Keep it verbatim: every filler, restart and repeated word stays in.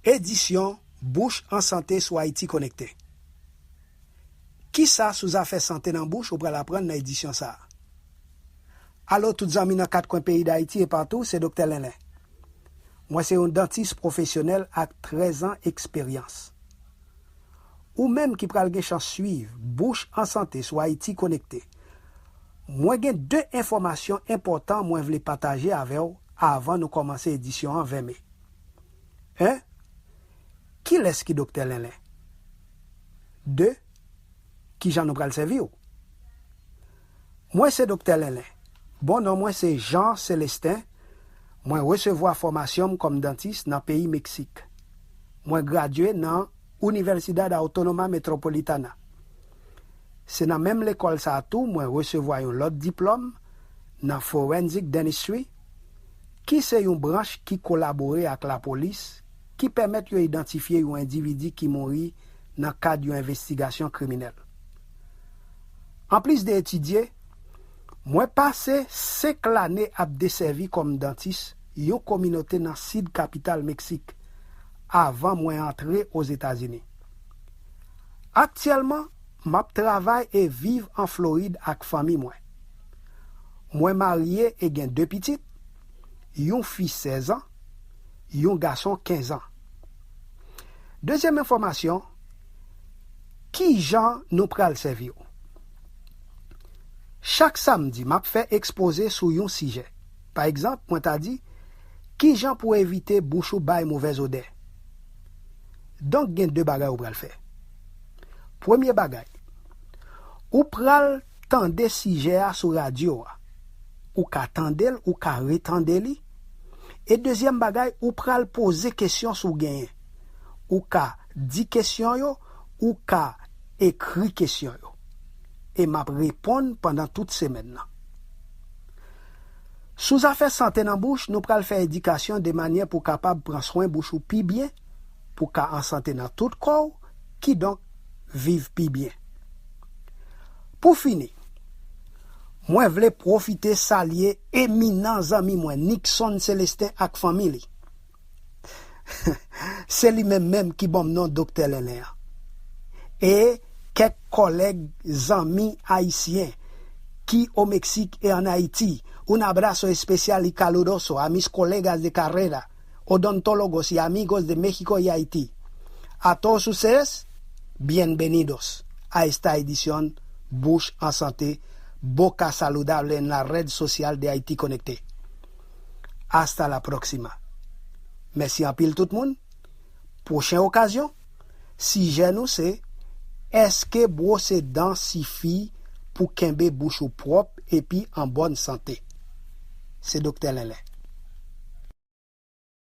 Edisyon Bouch an Sante sou Ayiti Konekte. Kisa sou zafè sante nan bouch ou pral aprann nan edisyon sa a? Alo tout zanmi nan kat kwen peyi Dayiti e patou, se Doktè Lenlen. Mwen se yon dantis pwofesyonèl ak trèz an eksperyans. Ou menm ki pral gen chans swiv Bouch an Sante sou Ayiti Konekte, mwen gen de enfòmasyon enpòtan mwen vle pataje avè w avan nou kòmanse edisyon an ven me. En, kilès ki Doktè Lenlen? De, kijan nou pral sèvi w? Mwen se Doktè Lenlen. Bon non mwen se Jean Célestin. Mwen resevwa fòmasyon m kòm dantis nan peyi Meksik. Mwen gradye nan Universidad Autónoma Metropolitana. Se nan menm lekòl sa a tou mwen resevwa yon lòt diplòm nan Forensic Dentistry, ki se yon branch ki kolabore ak lapolis, ki pèmèt yo idantifye yon endividi ki mouri nan kad yon envestigasyon kriminèl. Anplis de etidye, mwen pase senk lane ap desèvi kòm dantis yon kominote nan sid kapital Meksik avan mwen antre Ozetazini. Aktyèlman, m ap travay e viv an Florid ak fanmi mwen. Mwen marye e gen de pitit, yon fi sèz an, yon gason kenz an. Dezyèm enfòmasyon, kijan nou pral sèvi w? Chak samdi, m ap fè ekspoze sou yon sijè. Pa egzanp, mwen ta di, kijan pou w evite bouch ou bay movèz odè? Donk, gen de bagay ou pral fè. Premye bagay, ou pral tande sijè a sou radyo a. Ou ka tande l, ou ka retande li. E dezyèm bagay, ou pral poze kesyon si w genyen. Ou ka di kesyon yo, ou ka ekri kesyon yo. E m ap reponn pandan tout semèn nan. Sou zafè sante nan bouch, nou pral fè edikasyon de manyè pou w kapab pran swen bouch ou pi byen, pou w ka an sante nan tout kò w, kidonk viv pi byen. Pou fini, mwen vle pwofite salye eminan zanmi mwen Nixon Célestin ak fanmi li. Se li menm menm ki ban m non Doktè Lenlen an. E kèk kòlèg, zanmi ayisyen ki o Meksik e ann Ayiti. Un abrazo especial y caluroso a mis colegas de carrera, odontólogos y amigos de México y Haití. A todos ustedes, bienvenidos a esta edición Bouch an Sante, Boca Saludable en la red social de Haití Conecté. Hasta la próxima. Mèsi anpil tout moun. Pwochen okazyon, sijè nou se, èske bwose dan sifi pou kenbe bouch ou pwòp epi an bòn sante? Se Doktè Lenlen.